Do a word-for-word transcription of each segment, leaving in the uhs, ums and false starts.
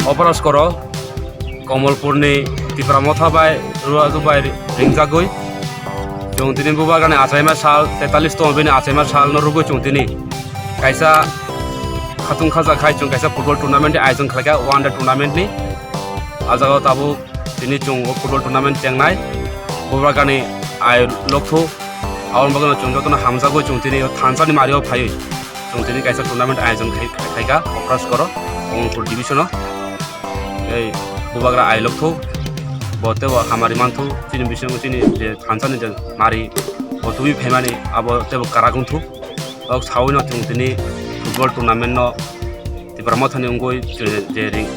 Operas koro Komolpurni Tipra Motha bai Ruaju bai ringjagwi. Chwng tini bubagrani achaima sal, tetalis tongo bini achaima salno rwgwi chwng tini kaisa khatung khaja khai chwng kaisa football tournament ni ayojon khlaikha, one day tournament ni. A jagao tabuk tini chwng o football tournament chengnai. Bubagrani ai lokthu, aboni bagwino chwng jotono hamjagwi chwng tini o thansa ni mario phaiwi chwng tini kaisa tournament ayojon khai, khaikha, Operas koro Komolpur division o. Ei bubagra ai lokthu, bo tebo hamari manthu, chini bisingo chini je thansa ni je mari, bo tubui phaimani abo tebo karak wngthu. Ok sawino chwng tini football tournament no Tipra Mothani wngwi je, je ring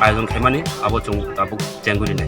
ayojon khaimani abo chwng tabuk chengwi rinai.